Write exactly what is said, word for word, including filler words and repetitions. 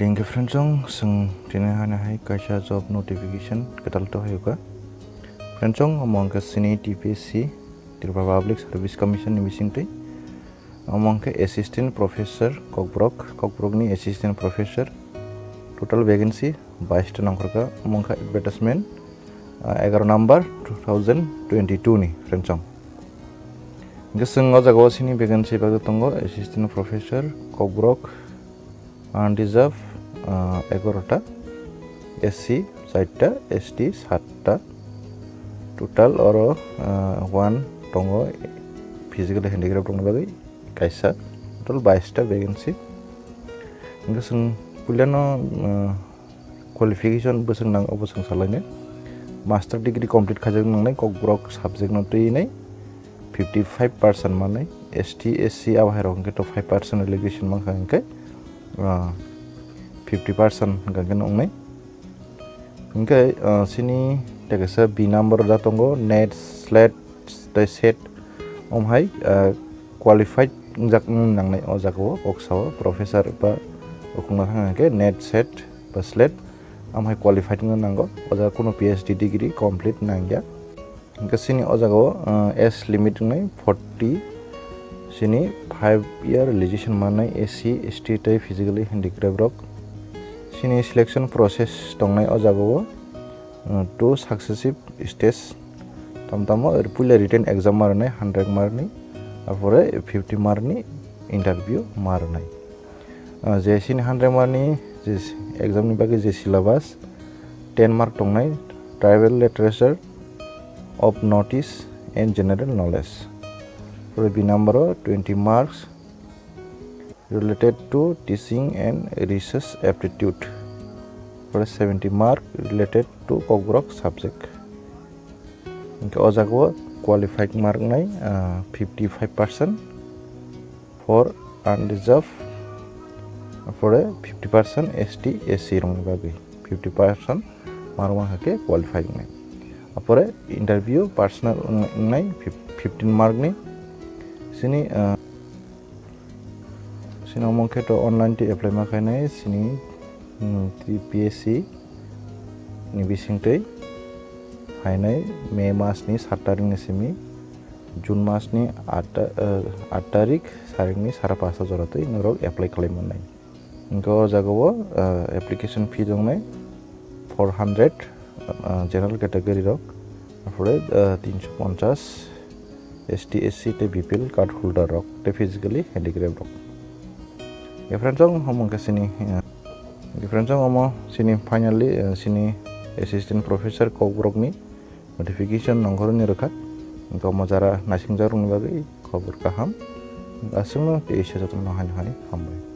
Hingke friendsong, chwng tini hani hai kaisa job notification kwtal to hayuka. Friendsong, omo hingke chini T P S C, Tripura Public Service Commission ni bisingtwi. Omo hingke Assistant Professor Kokborok, Kokborok ni Assistant Professor. Total vacancy bais ta nongkhorka, omo hingke advertisement, ah, egaroh number two thousand twenty-two ni, friendsong. Hingke chwng o jaga o chini vacancy bagwi tongo, Assistant Professor Kokborok, unreserved, ah, egaroh ta, S C chair ta, S T saat ta, total oro, ah, one tongo, physically handicraft rokni bagwi kaisa, total bais ta vacancy. Hingke chwng puilano, ah, qualification bwswk nang, obo chwng salainai. Master degree complete khaijak nangnai, Kokborok subject no twi nai fifty five percent manai, S T, S C abo hai rok hingke to five percent relegation mankha hingke, ah, fifty percent hingka hingke nongnai. Hingke, ah, chini tei kaisa B number da tongo, NET, SLET tei SET, om hai, ah, qualified wngjak wng nangnai o jaga o, kok sao professor ba okhongnai hingke NET, SET ba SLET, am hai qualified wngna nango, o jaga kunu P H D degree complete nangya. Hingke chini o jaga o, ah, age limit wngnai forty, chini five year relaxation manai S C, S T tei physically handicraft rok. Chini selection process tongnai o jaga o, ah, two successive stage, tam tamo puila written exam ma rwnai hundred mark ni, apore fifty mark ni interview ma rwnai. Ah, je chini hundred mark ni je exam ni bagwi je syllabus, ten mark tongnai, tribal literature of North East and general knowledge. Pore B number o twenty marks related to teaching and research aptitude. Pore seventy mark related to Kokborok subject. Hingke o jaga o qualified mark nai, ah, fifty five percent for unreserved, apore fifty percent S T, S C rokni bagwi, fifty percent mark wngkha khe qualified wngnai. Apore interview personal wng-, wngnai fif-, fifteen mark ni. Chini, ah, chini omo khe to online twi apply ma khainai, chini, mm, T P S C ni bisingtwi phainai May mas ni saat tarik ni simi June mas ni aat ta-, eh, aat tarik, sarik ni sara pasta jora twi norok apply khlai mannai. Hingke o jaga o, eh, application fee tongnai four hundred, eh, general category rok, apore, eh, tinso ponchas S T, S C tei B P L card holder rok tei physically handicraft rok. Friendsong, omo hingke chini, eh, friendsong, omo chini finally, eh, chini assistant professor Kokborok ni notification nongkhorni rwkha. Hingke omo jara naisingjakrokni bagwi khobor kaham. Aswkno tei se jotono hai hai hambai.